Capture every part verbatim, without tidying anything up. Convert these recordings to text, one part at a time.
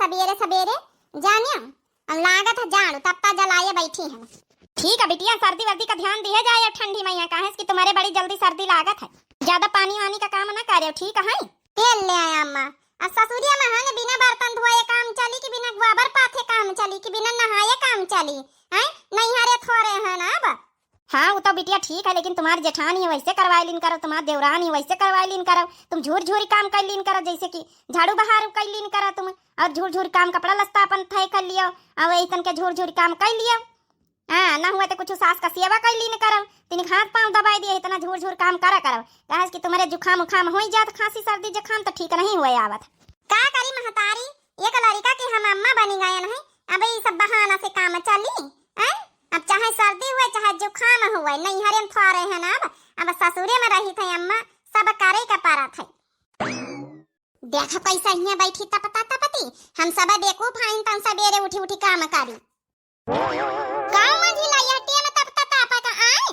सबेरे सबेरे जानियो, लागत है झाड़ू, तपता जलाए बैठी है। ठीक है बिटिया, सर्दी वर्दी का ध्यान दिए जाए अब ठंडी मइहाँ, काहे से कि तुम्हरे बड़ी जल्दी सर्दी लागत है। ज्यादा पानी वानी का काम ना करेउ, ठीक है? ए ले अम्मा, अब ससुरिया में हंग बिना बर्तन धोए काम चली कि बिना गोबर पाथे काम चली कि बिना नहाए काम चली? हैं? नैहरे थोरे हैं ना अब। हाँ, वो तो बिटिया ठीक है, लेकिन तुम्हारी जेठानी है, वैसे करवाई लीन करो, तुम्हारी देवरानी है, वैसे करवाई लीन करो। तुम झूर झूरी काम कर लीन करो, जैसे कि झाड़ू बहार कर लीन करो तुम, और झूर झूरी काम कपड़ा लत्ता अपन तय कर लियो, और वही तन के झूर झूरी काम कर लियो। हाँ, ना हुआ तो कुछ सास का सेवा कर लीन करो, तिनिक हाथ पाँव दबाई दिए, इतना झूर झूर काम करा करो, काहे कि तुम्हारे जुकाम उखाम हो जात, खांसी सर्दी जुकाम तो ठीक नहीं हुए आवत। का करी महतारी, एक लड़का के हम अम्मा बनी गए हैं, अब ये सब बहाना से काम चली? हैं? अब चाहे सर्दी हुए, चाहे जुकाम हुए, नैहरे में थोरे हैं ना, अब, अब ससुरे में रही थे अम्मा, सब करे के परत है। देखो कैसा हियाँ बैठी तपता तपती, हम सब बेवकूफ हैं, तन सबेरे उठी उठी काम करी। का मंझिला यह टेम तपता तापा का आए?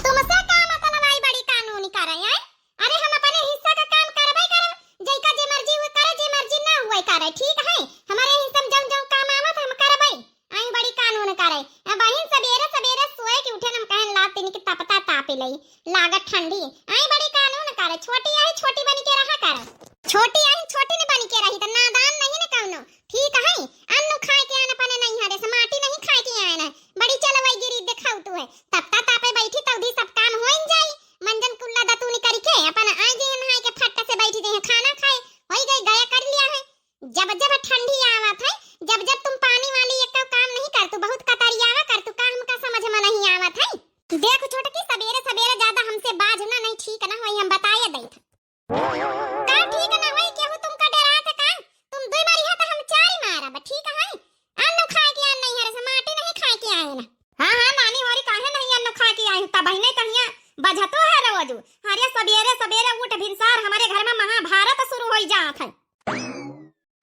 तुमसे का मतलब आई बड़ी कानूनी करे, आए? अरे हम अपने हिस्सा का काम करबे करब, जैका जे मर्जी हुए करे, जे मर्जी ना हुए करे, ठीक है? हमारे हिस्सा में जौन जौन काम आवत हम करबे, आई बड़ी कानून करे। अब बहिन सबेरे सबेरे सोए के उठे हम कहन ला तिनिक तपता तापी लई, लागत ठंडी, आई बड़ी कानून करे, छोटी आई छोटी बनी के रहा करे, छोटी आई छोटी न बनी के रही त नादान नहीं न कौनो। ठीक है, अन्न खाए के आन अपने नैहरे से, माटी नहीं खाए के आए न। बड़ी चलवाई गिरी देखाऊ तू है। तपता तापे बैठी तौधी सब काम होइन जाई। मंजन कुल्ला दतूनी करी के अपन आए जे नहाए के फट्ट से बैठी जे खाना खाए। होई गई गया कर लिया है। जब जब ठंडी आवत है, जब जब तुम पानी वाली एक काम नहीं कर तू, बहुत कतरियावा कर तू, का हमका समझ में नहीं आवत है। देख छोटकी, सबेरे सबेरे ज्यादा हमसे बाझ ना, नहीं ठीक ना होई, हम बताए देत। का ठीक ना होई, केहू तुमका डरात का? तुम दुई मरिहा त हम चार मारब, ठीक है? अन्न खाए के आन नैहरे से, माटी नहीं खाए के आए ना। हाँ, हाँ, नानी होरी काहे नहीं अन्न खाए के आए, तब ही नहीं तहिया बझतो है रोजू। अरे सबेरे सबेरे उठ भिनसार हमारे घर में महाभारत शुरू होई जात है।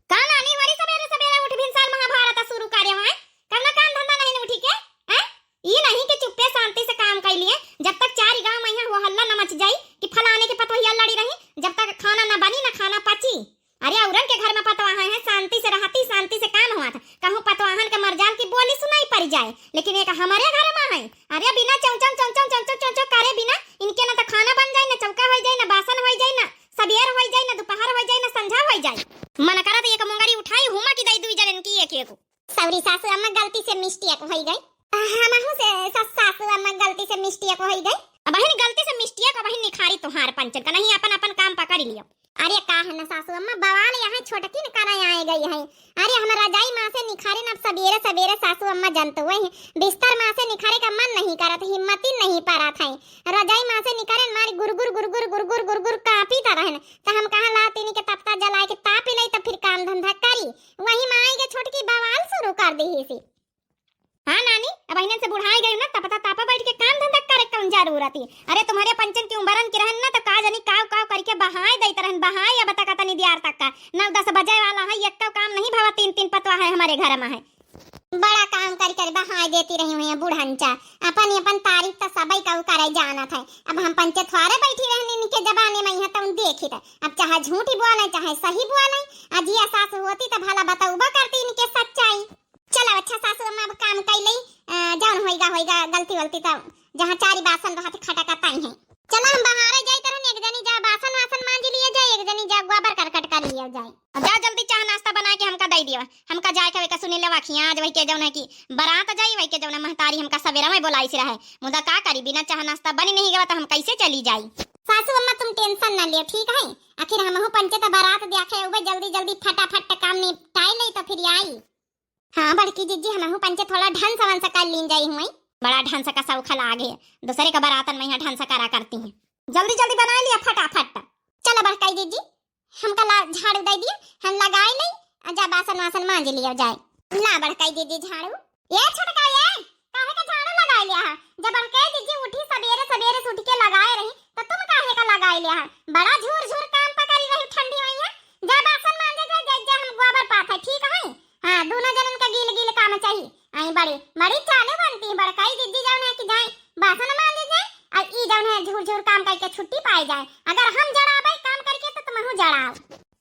का नानी होरी सबेरे सबेरे उठ भिनसार महाभारत शुरू करे हैं? कौनो काम धंधा नहीं उठी के? हैं? ई नहीं कि चुप्पे शांति से काम कर लिए। जब तक चार गांव में यहाँ हो हल्ला न मच जाई कि फलाने के पतोहिया लड़ी रही, जब तक खाना न बनी न खाना पची। अरे औरन के घर में पतवाहन है, शांति से रहती, शांति से काम हुआ था। कहूँ पतवाहन के मरजाल की बोली सुनाई पड़ जाए, लेकिन एक हमारे घर में है, अरे बिना चौचम चौचम चौचम चौचम करे बिना इनके न तो खाना बन जाए, न चौका हो जाए, न बासन हो जाए, न सबेर हो जाए, न दोपहर हो जाए, न संझा हो जाए। मन करत एक मुंगरी उठाई हुमा की दई दुई जन इनकी एक एक। सॉरी सासू अम्मा, गलती से मिस्टेक होई गई। हमहू से सा-, सासू अम्मा, गलती से मिस्टेक होई गई। अबहिन गलती से मिस्टेक, अबहिन निखारी तोहार पंचन का नहीं, अपन अपन काम पकड़ लियो। अरे का है ना सासू अम्मा, बवाल यहाँ छोटकी न करे आए गई है। अरे हम रजाई माँ से निखारे न, अब सबेरे सबेरे सासू अम्मा जनत हुए हैं, बिस्तर माँ से निखारे का मन नहीं करत, हिम्मत ही नहीं परत है। रजाई माँ से निखारे मारी गुरगुर गुरगुर गुरगुर गुरगुर कांपी तरह है, तो हम कहा ला तीनी के तपता जलाए के तापी लई, तो फिर काम धंधा करी। वही माई के छोटकी बवाल शुरू कर दी ही सी। हाँ नानी, अब इन्हन से बुढ़ाई गई ना, तपता तापा बैठ के काम धंधा करे कौन जरूरत है? अरे तुम्हारे पंचन की उम्रन की रहन ना, तो का जानी काव काव करके बहाए देत रहन, बहाए अब तक तनी दियार तक का नौ दस बजे वाला है, एक काम नहीं भवा, तीन तीन पतवा है हमारे घर में है। बड़ा काम कर कर बहाए देती रही हुई है बुढ़न चा, अपन अपन तारीफ तो सबई का करे जानत है। अब हम पंचे थोरे बैठी रहनी इनके जमाने में, यहाँ तो देखी तो अब चाहे झूठी बोले चाहे सही बोले, अजिया सास होती तो भला बतौबा करती इनके सच्चाई। चलो अच्छा सासू अम्मा, अब काम कई लई, अ, जौन होइगा होइगा, गलती वलती तो जहाँ चारी बासन रहत खटकत आई है। चलो हम बहारे जाई तरहन, एक जनी जा बासन वासन मांज लिया जाए, एक जनी जा गोबर करकट कर लिया जाए। जा जल्दी चाह नाश्ता बना के हमका दे दियो, हमका जाए के का सुनी लेवा खिया आज वही के जौन है कि बारात जाई, वही के जौन है महतारी हमका सवेरा में बोलाई सी रहे, मुदा का करी बिना चाह नाश्ता बनी नहीं गवा तो हम कैसे चली जाई? सासू अम्मा तुम टेंशन ना लियो, ठीक है? आखिर हमहू पंचे तो बारात देखे उबे, जल्दी जल्दी फटाफट काम निपटाई ले तो फिर आई। हाँ बड़की जिज्जी, हमहू पंचे थोड़ा ढंस वंस कर लीन जाई हुई। बड़ा ढंस का शौक लागे, दूसरे का बरातन में यहाँ ढंस करा करती हैं। जल्दी जल्दी बना लिया फटाफट। चलो बड़काई जिज्जी, हमका ला झाड़ू दे दिया, हम लगाई ले, आ जा बासन वासन मांज लिया जाए। ला बड़काई जिज्जी झाड़ू। ये छोटका ये, काहे का झाड़ू लगाई लिया है? जब बड़काई जिज्जी उठी सबेरे सबेरे से उठ के लगाए रही, तो तुम काहे का लगाई लिया है? बड़ा झूर झूर काम पकड़ी रही ठंडी में है। जा बासन मांजे जा, जा, जा हम गोबर पाथे, ठीक है? हाँ, दोनों जनन का गील गील काम चाहिए। आई बड़ी, बड़ी चालू बनती है, बड़काई जिज्जी जौन है कि जाए बासन मांजे जाए, और ई जौन है झूर झूर काम करके छुट्टी पाई जाए। अगर हम जड़ाबे काम करके तो तुमहू जड़ाओ।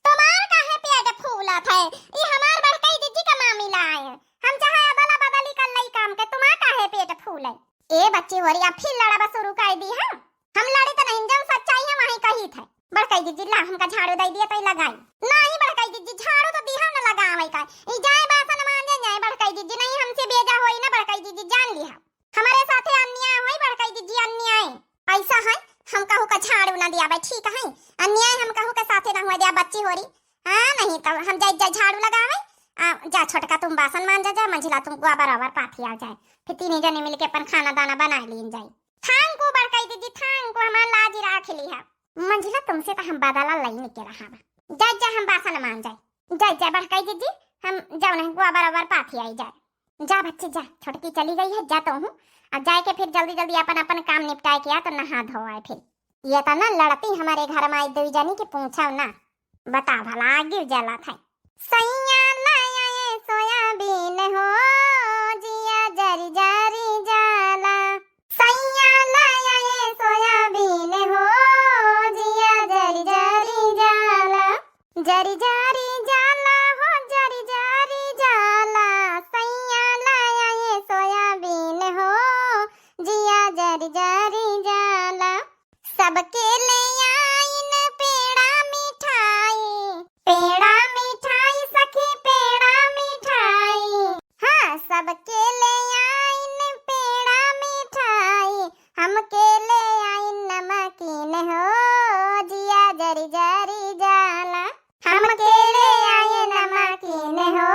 तुम्हार काहे पेट फूला है, ई हमार बड़कई जिज्जी का मामिला है। हम चाहे अदला बदली कर लई काम के, तुम्हार काहे पेट फूले? ए बच्ची होरी, अब फिर लड़ाबा शुरू कर दी है। हम लड़ी तो नहीं, जौन सच्चाई है वही कही थे। बड़कई जिज्जी ला हमका झाड़ू दे दिया तो लगाई। नहीं बड़कई जिज्जी, झाड़ू तो दिहा न लगावे का। ई जाए बासन मांजे जाए बड़कई जिज्जी, नहीं हमसे बेजा होई ना बड़कई जिज्जी, जान लिहा। हमारे साथे अन्याय होई बड़कई जिज्जी, अन्याय। ऐसा है, हम कहू का झाड़ू ना दिया बे, ठीक है? अन्याय हम कहू के साथे ना हुआ दिया बच्ची होरी। हाँ, नहीं तो हम जाई, जाई झाड़ू लगावे। आ, जा छोटका तुम बासन मांजा जा, मंझिला तुम गोबर ओबर पाथी आ जाए, फिर तीन जने मिलके अपन खाना दाना बना लीन जाए। Thank you बड़कई जिज्जी, thank you, हमार लाज राख लिहा। मंझिला तुमसे तो हम बदला लई के रहा। जाई जा हम बासन मान जाए, जाई जा बड़कई जिज्जी, हम जाओ नहीं गोबर ओबर पाथी आई जाए। जा बच्ची जा, छोटकी चली गई है, जा तो हूँ। अब जाए के फिर जल्दी जल्दी अपन अपन काम निपटाए के आ तो नहा धो आए फिर। ये तो ना लड़ती हमारे घर में आई दुई जनी के पूछो ना। बता भला आगे जला था। सैया लाया ये सोयाबीन हो, जिया जरी जरी जाला। सैया लाया ये सोयाबीन हो, जिया जरी जरी जाला। जरी जरी जाला हो, जरी जरी जाला। सैया लाया ये सोयाबीन हो, जिया जरी जरी जाला। सबके ले आइन पेड़ा मिठाई, पेड़ा मिठाई सखी, पेड़ा मिठाई। हाँ, सबके ले आइन पेड़ा मिठाई, हमके ले आइन नमकीन हो, जिया जरी जरी जाला। हमके ले आइन नमकीन हो,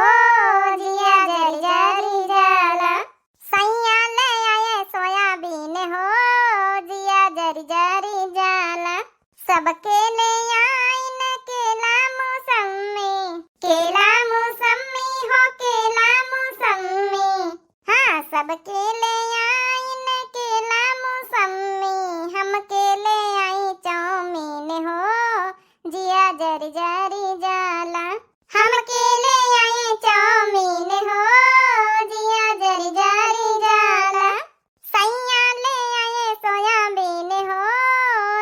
जिया जरी जरी जाला। सैया ले आए सोयाबीन हो, जिया जरी जरी जाला। सबके ले आइन केला मौसमी, केला मौसमी हो, केला मौसमी। हाँ, सबके ले आइन केला मौसमी, हमके ले आई चाउमीन हो, जिया जरी जरी जाला। हमके ले आई चाउमीन हो, जिया जरी जरी जाला। सैया ले आए सोयाबीन हो,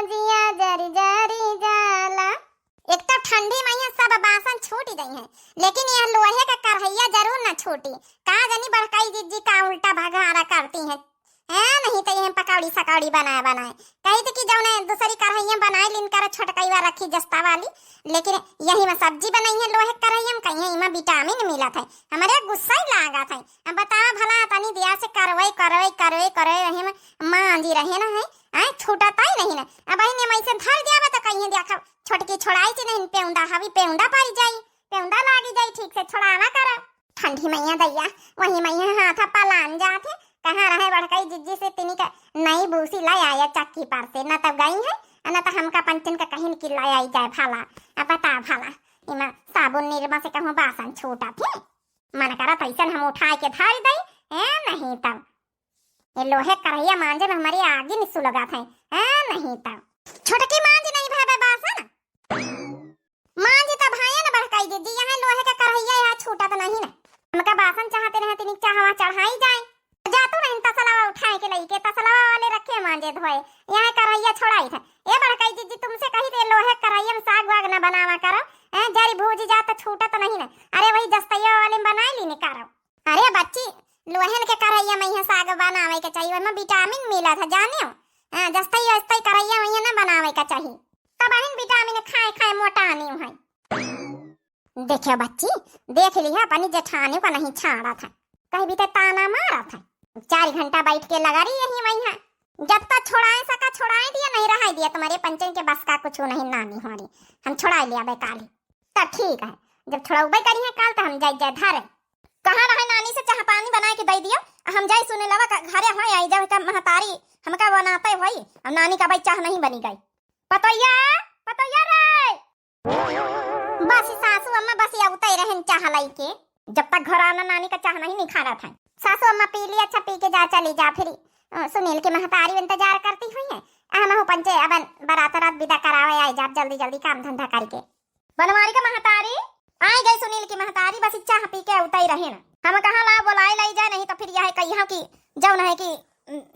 जिया जरी जरी जाला। एक तो ठंडी में यहाँ सब बासन छूट गई हैं, लेकिन यह लोहे का कढ़ैया जरूर न छूटी। का जानी बड़कई जिज्जी का उल्टा भगारा करती हैं। हैं, नहीं तो यह पकौड़ी सकौड़ी बनाए बनाए कही थी कि जौने दूसरी कढ़ैया बनाए लिन कर छोटकई वाला रखी जस्ता वाली, लेकिन यही में सब्जी बनाई है लोहे कढ़ैया में, कहीं इमा विटामिन मिलत है। हमारे गुस्सा ही लागत है। अब बतावा भला तनी दिया से करवे करवे करवे करवे यही में मांजी रहे ना है, आए छूटता ही नहीं ना। अब बहिन हम ऐसे धर जावे तो कहीं देखा छोटकी छोड़ाई से नहीं पेउंदा हवी पेउंदा पारी जाई, पेउंदा लागी जाई, ठीक से छोड़ावा करा। ठंडी मैया दैया, वही मैया हाथ पलान जात है। कहाँ रहे बड़कई जिज्जी से तिनी का नई बूसी लाई आया चक्की पर से, न तब गई है, न तो हमका पंचन का कहीं की लाई आई जाए भला। अब बता भला, इमा साबुन निरमा से कहूँ बासन छूटा थे। मन करा तैसन हम उठाए के धारी दई, ए नहीं तब। ये लोहे कढ़ैया मांजे में हमारी आगे नहीं सुलगा थे, ए नहीं तब। छोटकी मांज नहीं भावे बासन। मांजी तो भाई न बड़कई जिज्जी, यहाँ लोहे का कढ़ैया यहाँ छूटत नहीं न। हमका बासन चाहते रहे तिनी चाहवा चढ़ाई जाए। जा तू नहीं तसलावा उठाए के लई के तसलावा वाले रखे मांजे धोए, यहाँ कढ़ैया छोड़ाई था। ए बड़कई जिज्जी तुमसे कही थे लोहे कढ़ैया में साग वाग न बनावा करो, ए जरी भूजी जा तो छूटत नहीं न। अरे वही जस्तैया वाले में बनाई ली न करो। अरे बच्ची, लोहन के कढ़ैया में यहाँ साग बनावे के चाहिए, ओमे विटामिन मिलत है जानियो। हाँ, जस्तई वस्तई कढ़ैया में यहाँ न बनावे के चाहिए। तब बहिन विटामिन खाए खाए मोटा नहीं है। देखियो बच्ची, देख लिहा अपनी जेठानी का नहीं छाड़ा था, कहीं भी ते ताना मारा था। चार घंटा बैठ के लगा रही यही वहीं है। जब तक छोड़ाए सका छोड़ाए दिया, नहीं रहा दिया तुम्हारे पंचन के बस का कुछ नहीं नानी हो रही। हम छोड़ा लिया बेकाली। तब ठीक है, जब छोड़ौबे करी है काल तो हम जाए जाए धरे। कहाँ रहे नानी से चाह पानी बनाए के दे दियो, आ हम जाए सुने लवा का घरे होए आई जाए का महतारी हमका बनाते होई, अब नानी का भाई चाह नहीं बनी गई। पतोया, पतोया रे। बस सासू अम्मा बस ये उतई रहन चाह लाई के। जब तक घर आना नानी का चाह नहीं निखारा था। सासू अम्मा पी ली, अच्छा पी के जा चली जा फिर। अ, सुनील की महतारी इंतजार करती हुई है। आ हम हो पंचे अबन बारात रात विदा करावे आई जाब जल्दी जल्दी काम धंधा करके। बनवारी का महतारी, आई गई सुनील की महतारी, बस चाह पी के उतई रहे ना। हम कहाँ ला बोलाए लाई जाए, नहीं तो फिर यह कहिया कि जौन है कि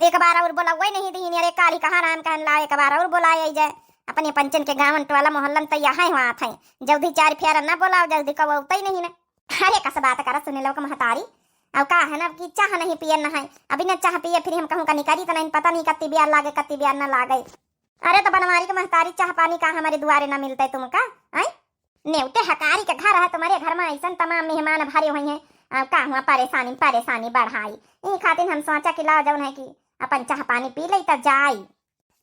एक बार और बोलावे नहीं दीन, अरे काली कहाँ राम कहन ला एक बार और बोलाए आई जाए। अपने पंचन के गाँवन टोला मोहल्लन त यहाँ हुआ आत है, जल्दी चार फेरा न बोलाओ, जल्दी कबो अउतै नहीं न। अरे कस बात करत सुनीलवा क महतारी, अब का है ना कि चाह नहीं पियन है, अभी न चाह पिए फिर हम कहूँ का निकरी त नहीं, पता नहीं कत्ती बियार लागे कत्ती बियार न लागे। अरे तो बनवारी क महतारी, चाह पानी का हमरे दुआरे न मिलतै तुमका? आई नेवते हकारी के घर है, तुम्हरे घर में ऐसन तमाम मेहमान भरे हुए हैं, आ, का हुआ परेशानी परेशानी बढ़ाई। ई खातिर हम सोचा कि लाओ जौन है कि अपन चाह पानी पी ले तब जाई।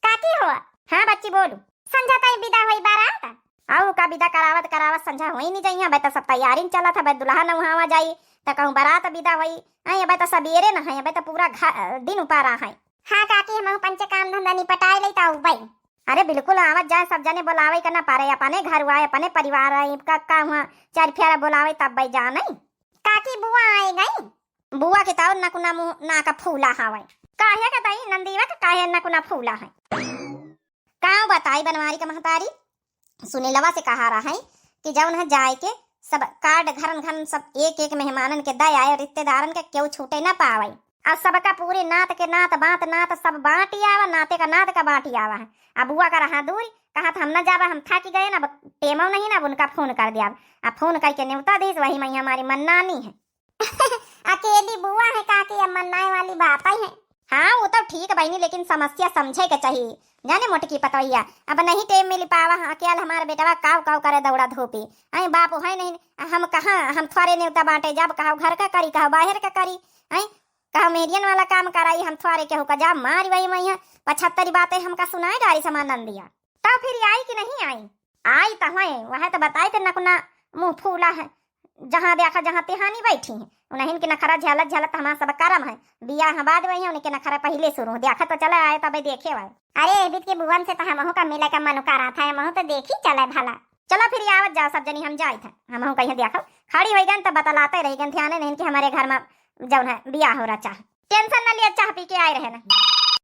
काकी हो? हाँ बच्ची बोलू। संझा तई विदा होई बारात। अउर का विदा करावत करावत संझा होई नहीं जाई। अबे तो सब तैयारी में चलत है, अबे दुल्हा नौहावा जाई, त कहूँ बारात विदा होई। आई अबे तो सबेरे न है, अबे तो पूरा घ-, दिन उपारा है। हाँ काकी, हमहू पंचे काम धंधा निपटाए लई त अउबई। अरे बिल्कुल आवत जाए, सब जने बोलावे के ना पारे, अपने घर हुआ, अपने परिवार है, का, का हुआ, चार फेरा बोलावे तब बई जा नहीं। काकी बुआ आए गई। बुआ के ताऊ नकुना मुँह ना का फूला हवे। काहे के ताई नंदीवा के काहे नकुना फूला है? काव बताई बनवारी का महतारी, सुनीलवा से कहा रहा है कि जौन है जाए के सब कार्ड घरन घरन सब एक एक मेहमानन के दे आए, रिश्तेदारन के केहू छूटे ना पावे। अब सबका पूरे नात के नात बात नात सब बाँटी आवा, नाते का नात का बाँटी आवा है। अब बुआ का रहा दूर, कहा था हम ना जावा, हम थाकी गए ना, अब टेमो नहीं ना, अब उनका फोन कर दिया। अब फोन करके नेवता दीस, वही में हमारी मन्नानी है। अकेली बुआ है काकी, अब मन्नाए वाली बात ही है। हाँ वो तो ठीक बहिनी, लेकिन समस्या समझे के चाहिए जाने मोटकी पतोहिया। अब नहीं टेम मिल पावा, हाँ, अकेल हमार बेटवा काव काव करे दौड़ा धूपी। आई बाप है नहीं, हम कहाँ, हम थोड़े नेवता बाँटे जाब, कहो घर का करी, कहो बाहर का करी। आई कहो मेहरियन वाला काम कराई, हम थोड़े केहू का जाब मारी वही मैया। पचहत्तरी बातें हमका सुनाए डारी समान नंदिया। तब फिर आई कि नहीं आई? आई त है, वह तो बताई थे नकुना मुँह फूला है, जहाँ देखा जहाँ तिहानी बैठी है। उन्हीं के नखरा झलत झलत हमार सब करम है, बियाह बाद वही उनके नखरा पहिले शुरू हो। देखा तो चला आए तबे देखे आए। अरे एबित के बुअन से तो हमहू का मिले का मन करा था, हमहू तो देखी चले भला। चला फिर आवत जाओ सब जनी, हम जाइत है, हमहू कहीं देखो। खड़ी होई गन तो बतलाते रही गन, ध्यान नहीं कि हमारे घर में जौन है बियाह हो रहा चाहे। टेंशन न लिया, चाह पी के आए रहे ना।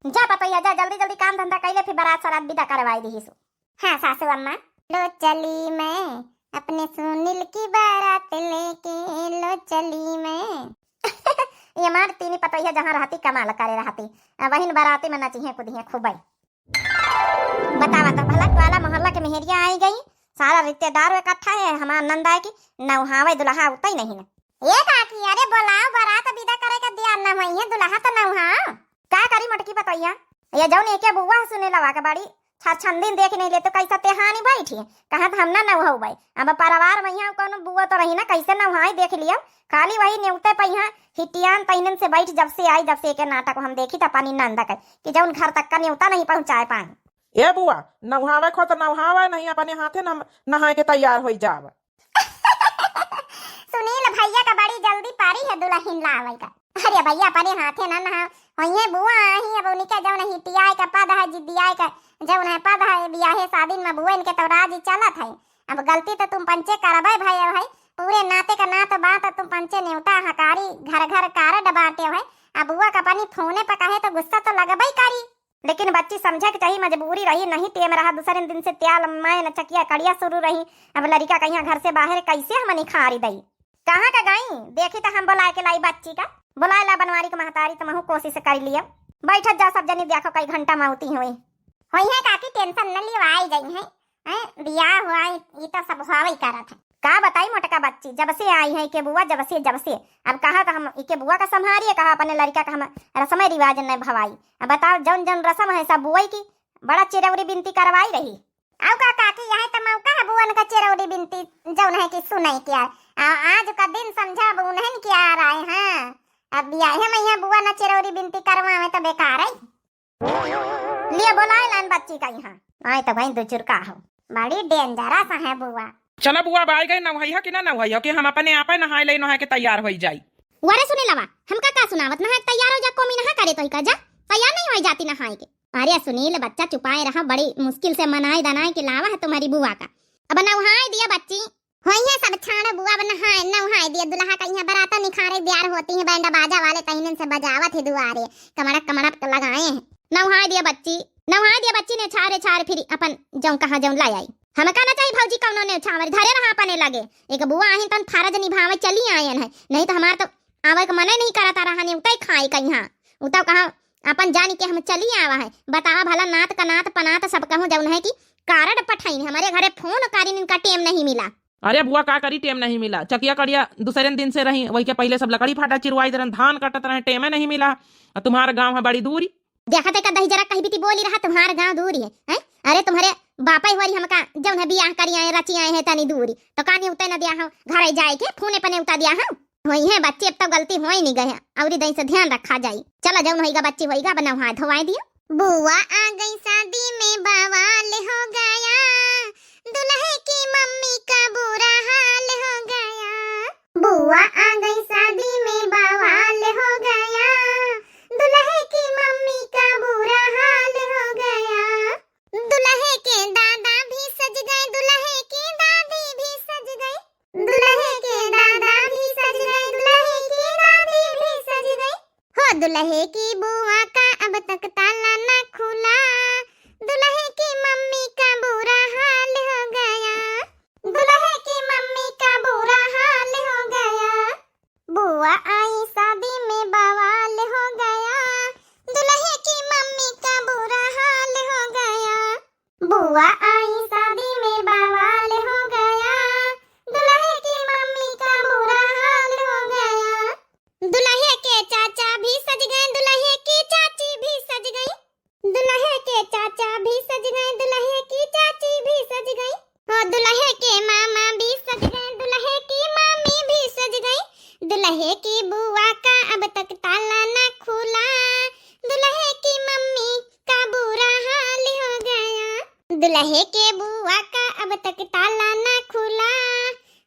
जा पतोहिया जा, जल्दी जल्दी काम धंधा कैले, फिर बारात सरात विदा करवाई दी सो। हाँ सासू अम्मा। लो चली मैं अपने सुनील की बारात लेके, लो चली मैं। ये मार तीनी पतोहिया जहाँ रहती कमाल करे रहती, आ, वहीं बाराती में नची है कूदी है खूबे। बतावा तो भला, टोला मोहल्ला के मेहरिया आई गई, सारा रिश्तेदार इकट्ठा है, हमार नंद आए कि नौहावे दुल्हा उतई नहीं न। ए काकी, अरे बोलाओ, बारात विदा करे के दिया न होई है, दुल्हा तो नौहाओ। का करी मोटकी पतोहिया, ये जौन एके बुआ है सुनीलवा के बड़ी छरछंदिन देख नहीं ले तो कैसा तेहानी बैठी है, कहाँ तो हम ना नौहौबै। अब परिवार में यहाँ कौनो बुआ तो रही ना, कैसे नौहाई देख लियो। खाली वही नेवते पे यहाँ हिटियान तैनन से बैठ, जब से आई, जब से एके नाटक हम देखी त अपनी नंद के कि जौन घर तक का नेवता नहीं पहुँचाए पाए। ए बुआ, नौहावे खो तो नौहावे नहीं, अपने हाथे न-, नहाए के तैयार होई जाव। सुनील भैया का बड़ी जल्दी पारी है दुल्हन लावे का। अरे भैया, अपने हाथे ना नहा, वही बुआ आई, अब उनके जौन हिटियाए का पद है, जिदियाए का जौन है पद है, बियाहे शादी में बुआ इनके तो राज ही चलत है। अब गलती तो तुम पंचे करबे भाई, भाई पूरे नाते का नात बात तुम पंचे नेवता हकारी घर घर कार्ड बांटे है। अब बुआ का अपनी फोने पर कहे तो गुस्सा तो लगबे करी। लेकिन बच्ची समझे के चाही, मजबूरी रही, नहीं टेम रहा, दूसरे दिन से त्याल मैं न चकिया कड़िया शुरू रही। अब लड़िका कहिया घर से बाहर कैसे हम निखारी दई? कहाँ का गई? देखी त हम बोलाए के लाई बच्ची का। बोलाए ला बनवारी के महतारी, तुमहू कोशिश कर लियो। बैठत जा सब जनी, देखो कई घंटा में उती हुई। होई है काकी, टेंशन न लियो, आई जाई है। हैं, बियाह हुआ, ई, ई तो सब होवे ही करत है। का बताई मोटका बच्ची, जब से आई है इके बुआ, जब से, जब से। अब कहा तो हम इके बुआ का संभारिए, कहा अपने लड़का का हम रस्म रिवाज न भवाई। अब बताओ, जौन जौन रस्म है सब बुआई की, बड़ा चिरौरी बिनती करवाई रही। आउ का काकी, यह तो मौका है बुअन का चिरौरी बिनती जौन है कि सुनाई क्या। आ, आज का दिन समझा अब उन्हन क्या आ रहा है, हाँ। अब बियाहे में यहाँ बुआ न चिरौरी बिनती करवावे तो बेकार है। लिया बोलाए लान बच्ची का यहाँ। आए तो भाई दो चुरका हो। बड़ी डेंजरस है बुआ। चला बुआ, अब आए गए, नवहैया कि ना नवहैया कि हम अपने आप नहाए ले, नहाए के तैयार होई जाई। वरे सुनीलवा, हमका का सुनावत, नहाए के तैयार हो जा, कोमी नहा करे तो ही का जा, तैयार नहीं होई जाती नहाए के। अरे सुनील बच्चा चुपाए रहा, बड़ी मुश्किल से मनाए दनाए के लावा है तुम्हारी बुआ का। अब नवहाए दिया बच्ची। होई है सब छाड़ बुआ, अब नहाए नवहाए दिया, दुल्हा का यहाँ बराता निखारे तैयार होती है, बैंड बाजा वाले तहिनन से बजावत है दुआरे, कमड़क कमड़क लगाए हैं। नवहाए दिया बच्ची, नवहाए दिया बच्ची ने छारे छारे फिर अपन जौन कहा जौन लाई आई। हमका ना चाहिए भौजी कौनो ने छावर, धरे रहा अपने लगे। एक बुआ आहिन तन फर्ज निभावे चली आयन है, नहीं तो हमार तो आवे के मने नहीं करता रहा ने उतई खाए कहीं। उतव कहा अपन जानी के हम चली आवा है। बतावा भला नात का नात पनात सब कहूँ जौन है कि कार्ड पठाइन, हमरे घरे फोन करिन, इनका टेम नहीं मिला। अरे बुआ, का करी, टेम नहीं मिला। चकिया कड़िया दूसरे दिन से रही, वही के पहिले सब लकड़ी फाटा चिरवाई दे रहन, धान कटत रहे, टेमे नहीं मिला। अ तुम्हार गाँव है बड़ी दूरी। देखा ते का दही जरा कही बीती बोली रहा, तुम्हार गाँव दूरी है, हैं? अरे तुम्हरे बापे होरी हमका जौन है बियाह करी आए, रची आए हैं तनी दूरी, तो का नेवते न दिया हो घरे जाए के, फोने पर नेवता दिया हो। होई है बच्ची, अब तो गलती होई नहीं गए है, अउरी दही से ध्यान रखा जाई। चला जौन होइगा बच्ची होइगा, अब नहाए धोवाए दियो। बुआ आ गई शादी में बवाल हो गया, दुल्हे की मम्मी का बुरा हाल हो गया। बुआ आ गई शादी में बवाल हो गया, दुल्हे की मम्मी का बुरा हाल हो गया। दुल्हे के दादा भी सज गए, दुल्हे की दादी भी सज गई, दुल्हे के दादा भी सज गए, दुल्हे की दादी भी सज गई। हो दुल्हे की बुआ का अब तक ताला ना खुला, दुल्हे की मम्मी का बुरा हाल हो गया, दुल्हे की मम्मी का बुरा हाल हो गया। बुआ आई शादी में बवाल हो गया, दुल्हे की मम्मी का बुरा हाल हो गया। बुआ आई शादी में बवाल हो गया, दुल्हे की मम्मी का बुरा हाल हो गया। दुल्हे के चाचा भी सज गए, दुल्हे की चाची भी सज गई, दुल्हे के चाचा भी सज गए, दुल्हे की चाची भी सज गई। हो दुल्हे के मामा भी सज गए, दुल्हे की मामी भी सज गई। दुल्हे की बुआ का अब तक ताला ना खुला, दुल्हे की मम्मी का बुरा हाल हो गया। दुल्हे के बुआ का अब तक ताला ना खुला,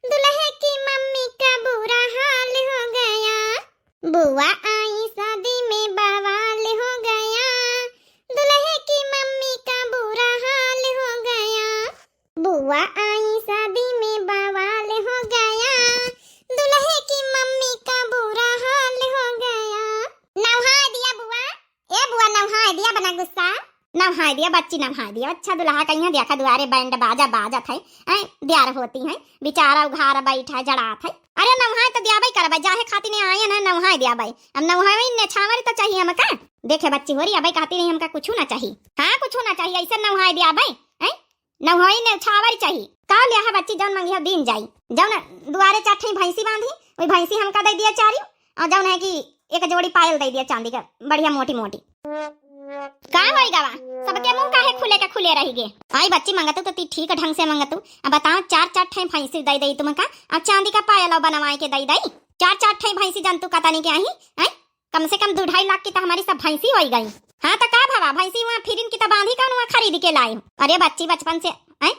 दुल्हे की मम्मी का बुरा हाल हो गया। बुआ आई शादी में बवाल हो गया, दुल्हे की मम्मी का बुरा हाल हो गया। बुआ आई शादी में बवाल हो गया, दुल्हे की मम्मी का बुरा हाल हो गया। नहाए दिया बुआ, ए बुआ नहाए दिया, बना गुस्सा। नहाए दिया बच्ची, नहाए दिया। अच्छा दुल्हा कहिया देखा दुआरे बैंड बाजा बाजत है, ऐ द्यार होती है, बेचारा उघार बैठा जड़ात है। अरे नहाए तो दियाबे करबे, जाहे खातिर ने आयन है नहाए दियाबे। अब नहाए ने छावर तो चाहिए हमका। देखे बच्ची होरी, अबे कहती नहीं हमका कुछ ना चाहिए। हाँ कुछ ना चाहिए, ऐसे नहाए दियाबे, ऐ नहाए ने छावर चाहिए। का लिया है बच्ची, जौन मंगिया दीन जाई। जौन दुआरे चार ठे भैंसी बांधी, वही भैंसी हमका दे दिया चारी, और जौन है कि एक जोड़ी पायल दे दिया चांदी का, बढ़िया मोटी मोटी। का होई गवा, सबके मुंह काहे खुले के खुले रही गे? आई बच्ची, मंगतू तो ती ठीक ढंग से मंगतू। अब बताओ, चार चार ठे भैंसी दे दे तुमका, अब चांदी का पायल और बनवाए के दे दे। चार चार ठे भैंसी जंतु का तनी के आई, हैं? कम से कम दो ढाई लाख की तो हमारी सब भैंसी होई गई। हाँ तो का भवा, भैंसी वहाँ फिरिन की तो बांधी कौन वहाँ खरीद के लाए हो? अरे बच्ची बचपन से, हैं?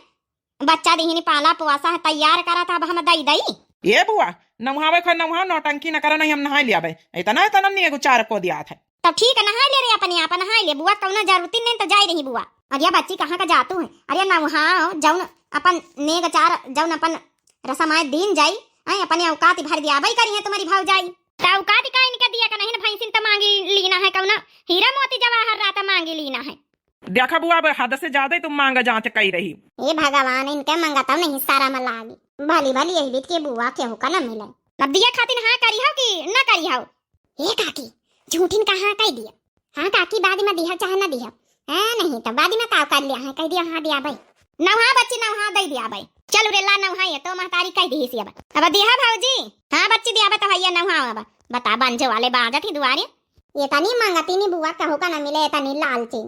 बच्चा दिहिनी पाला पोसा है, तैयार करा था, अब हम दई दई। ए बुआ, नौहावे खा नौहा, नौटंकी न करा, नहीं हम नहाए लियाबे। इतना, इतना नेग चार को दिया था। तो ठीक है, नहाए ले रे, अपने आप नहाए ले बुआ, कौनो जरूरत नहीं तो जाए रही बुआ। अरे बच्ची, कहाँ का जातू है? अरे नौहा, जौन अपन नेग चार, जौन अपन रसमाए दीन जाई, आई अपने औकात भर दियाबे करी है तुम्हारी भौजाई। तो औकात का इनके दिया का नहीं ना, भैंसिन तो मांगी लीना है, कौनो हीरा मोती जवाहर रात मांगी लीना है। देखा बुआ, अब हद से ज्यादा ही तुम मांगा जांच कई रही। हे भगवान, इनके मंगतौ नहीं सारा में लागी। भली भली यही बीत के बुआ केहू का न मिले। अब दिया खातिन हाँ करी हो कि न करी हो? ए काकी, झूठिन का हाँ कह दिया। हाँ काकी, बाद में दिया चाहे न दिया। हाँ, नहीं तो बाद में का कर लिया है, कह दिया हाँ दिया भाई। नौहा बच्ची, नौहा दे दिया भाई। चल रे ला नौहा, ये तो महतारी कह दी सी अब। अब दिया भौजी। हाँ बच्ची दिया बा तो भैया नौहा अब। बता बंझे वाले बाजत ही दुआरे। ये तनी मंगती नी बुआ, कहू का न मिले, ये तनी लालची।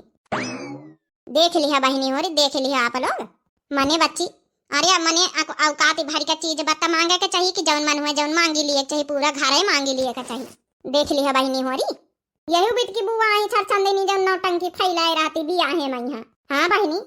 देख लिहा बहिनी होरी, देख लिहा आप लोग। मने बच्ची, अरे अब मने अक-, औकात भर के चीज बत्ता मांगे के चाहिए कि जौन मन हुए जौन मांगी लिए के चाहिए, पूरा घर ही मांगी लिए के चाहिए। देख लिहा बहिनी होरी, यही बीत की बुआ आई छरछंदिनी जौन नौटंकी फैलाए रहती बियाहे में यहाँ। हाँ बहिनी,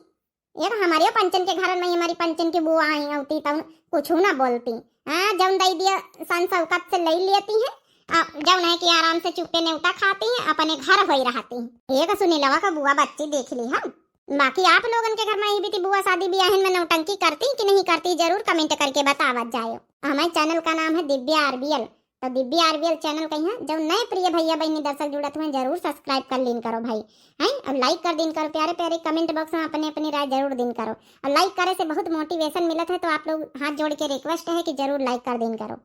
एक हमारे पंचन के घरन में हमारी पंचन की बुआ आई होती तब कुछ ना बोलती। हाँ, जौन दई दिया सन सौकत से ले लेती है, आ, जौन है कि आराम से चुप्पे नेवता खाती है, अपने घर होई रहती है। एक सुनीलवा का बुआ बच्ची देख लिहा। बाकी आप लोगन के घर में यही बीती बुआ शादी बियाहन में नौटंकी करती कि नहीं करती, जरूर comment करके बतावत जायो। हमारे channel का नाम है दिव्या आरबीएल। तो दिव्या आरबीएल channel कहिया जौन नए प्रिय भैया बहिनी दर्शक जुड़त हुए, जरूर subscribe कर लीन करो भाई, हैं? और like कर दीन करो, प्यारे प्यारे comment box में अपने अपनी राय जरूर दीन करो। और like करे से बहुत motivation मिलत है, तो आप लोग हाथ जोड़ के request है कि जरूर like कर दीन करो।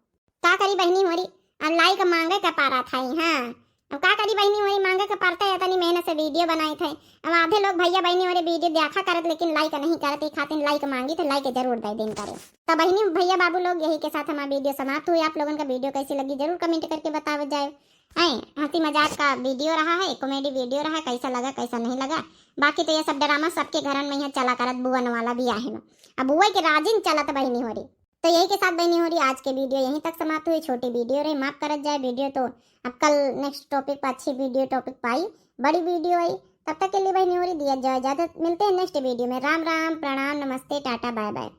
का करी बहिनी होरी, अब like मांगे के पारा था ही, हाँ, अब का करी बहिनी होरी, मांगे के पड़ता है, इतनी मेहनत से वीडियो बनाई थे। अब आधे लोग भैया बहिनी होरी वीडियो देखा करत लेकिन लाइक नहीं करत, ई खातिर लाइक मांगी थे, लाइक जरूर दे देन करे। तो बहिनी भैया बाबू लोग, यही के साथ हमारा वीडियो समाप्त हुई। आप लोगन का वीडियो कैसी लगी जरूर कमेंट करके बतावे जाए। ऐ हंसी मजाक का वीडियो रहा है, कॉमेडी वीडियो रहा, कैसा लगा कैसा नहीं लगा। बाकी तो ये सब ड्रामा सबके घरन में यहाँ चला करत, बुअन वाला भी आहे ना। अब बुआ के राजिन चलत बहिनी होरी। तो यही के साथ बहिनी होरी आज के वीडियो यहीं तक समाप्त हुई। छोटी वीडियो रही, माफ करत जाए वीडियो। तो अब कल नेक्स्ट टॉपिक पर अच्छी वीडियो टॉपिक पाई, बड़ी वीडियो आई। तब तक के लिए बहिनी होरी दिया जाए इजाजत, मिलते हैं नेक्स्ट वीडियो में। राम राम, प्रणाम, नमस्ते, टाटा, बाय बाय।